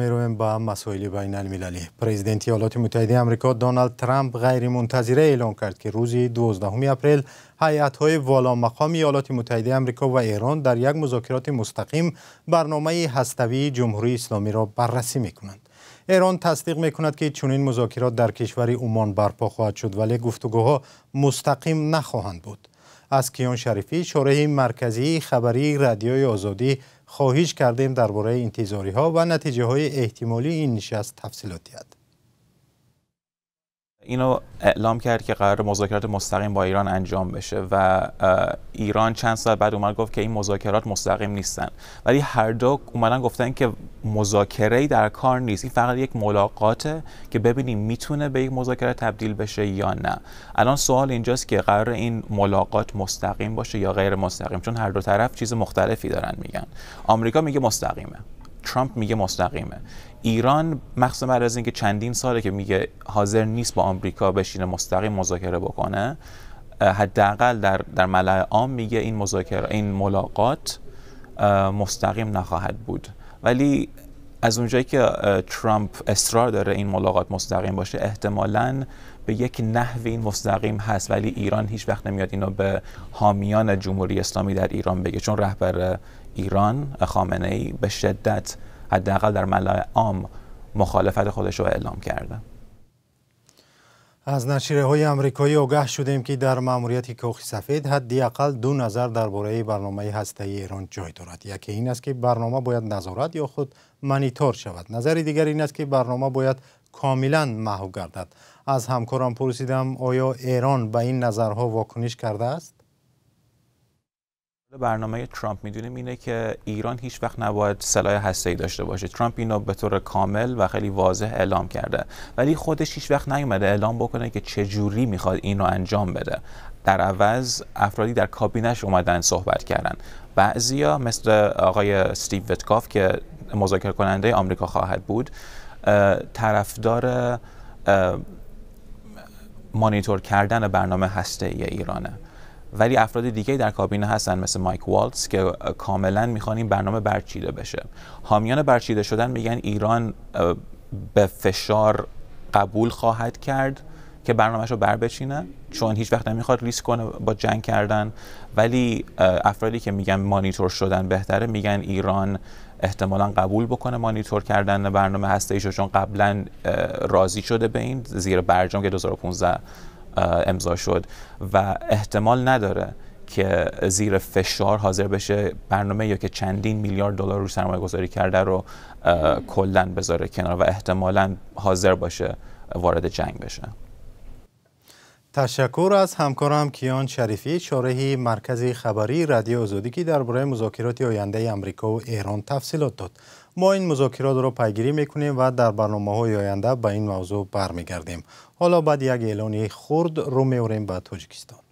Меравем ба масоили байналмилалӣ. Президенти Иёлоти Муттаҳидаи Амрико Доналд Трамп ғайримунтазира эълон кард, ки рӯзи 12 апрел ҳайатҳои воломақоми Иёлоти Муттаҳидаи Амрико ва Эрон дар як музокироти мустақим барномаи ҳаставии Ҷумҳурии Исломиро баррасӣ мекунанд. Эрон тасдиқ мекунад, ки чунин музокирот дар кишвари Умон барпо хоҳад шуд, вале гуфтугӯҳо мустақим нахоҳанд буд. Аз Киён Шарифӣ, шореҳи марказии хабарии Радиои Озодӣ, хоҳиш кардем дар бораи интизориҳо ва натиҷаҳои эҳтимолии ин нишаст тафсилот диҳад. اینو اعلام کرد که قرار مذاکرات مستقیم با ایران انجام بشه و ایران چند ساعت بعد اومد گفت که این مذاکرات مستقیم نیستن، ولی هر دو اومدن گفتن که مذاکره‌ای در کار نیست، این فقط یک ملاقاته که ببینیم میتونه به یک مذاکره تبدیل بشه یا نه. الان سوال اینجاست که قرار این ملاقات مستقیم باشه یا غیر مستقیم، چون هر دو طرف چیز مختلفی دارن میگن. آمریکا میگه مستقیمه، ترامپ میگه مستقیمه. ایران مخصوصا بعد از اینکه چندین ساله که میگه حاضر نیست با آمریکا بشینه مستقیم مذاکره بکنه، حداقل در ملأ عام میگه این مذاکره، این ملاقات مستقیم نخواهد بود. ولی از اونجایی که ترامپ اصرار داره این ملاقات مستقیم باشه، احتمالاً به یک نحوی این مستقیم هست، ولی ایران هیچ وقت نمیاد اینو به حامیان جمهوری اسلامی در ایران بگه، چون رهبر ایران خامنه ای به شدت حداقل در ملأ عام مخالفت خودش رو اعلام کرده. Аз нашрияҳои амрикоӣ огаҳ шудем, ки дар маъмурияти Кохи Сафед ҳадди ақал ду назар дар бораи барномаи ҳастаии Эрон ҷой дорад. Яке ин аст, ки барнома бояд назорат ё худ монитор шавад. Назари дигар ин аст, ки барнома бояд комилан маҳв гардад. Аз ҳамкорам пурсидам, оё Эрон ба ин назарҳо вокуниш кардааст? برنامه ترامپ میدونیم اینه که ایران هیچ وقت نباید سلاح هسته‌ای داشته باشه. ترامپ اینو به طور کامل و خیلی واضح اعلام کرده، ولی خودش هیچ وقت نیومده اعلام بکنه که چه جوری میخواد اینو انجام بده. در عوض افرادی در کابینش اومدن صحبت کردن. بعضیا مثل آقای استیو ویتکاف که مذاکره کننده آمریکا خواهد بود، طرفدار مانیتور کردن برنامه هسته‌ای ایرانه، ولی افراد دیگه در کابینه هستن مثل مایک والتز که کاملا میخوان این برنامه برچیده بشه. حامیان برچیده شدن میگن ایران به فشار قبول خواهد کرد که برنامه‌شو بر بچینه، چون هیچ وقت نمیخواد ریسک کنه با جنگ کردن. ولی افرادی که میگن مانیتور شدن بهتره میگن ایران احتمالاً قبول بکنه مانیتور کردن برنامه هسته‌ایشو، چون قبلا راضی شده به این زیر برجام که 2015 امضا شد و احتمال نداره که زیر فشار حاضر بشه برنامه یا که چندین میلیارد دلار رو سرمایه گذاری کرده رو کلاً بذاره کنار و احتمالاً حاضر باشه وارد جنگ بشه. Ташаккур аз ҳамкорам Киён Шарифӣ, шореҳи маркази хабарии Радиои Озодӣ, ки дар бораи музокироти ояндаи Амрикову Эрон тафсилот дод. Мо ин музокиротро пайгирӣ мекунем ва дар барномаҳои оянда ба ин мавзӯъ бармегардем. Ҳоло баъди як эълони хурд рӯ меорем ба Тоҷикистон.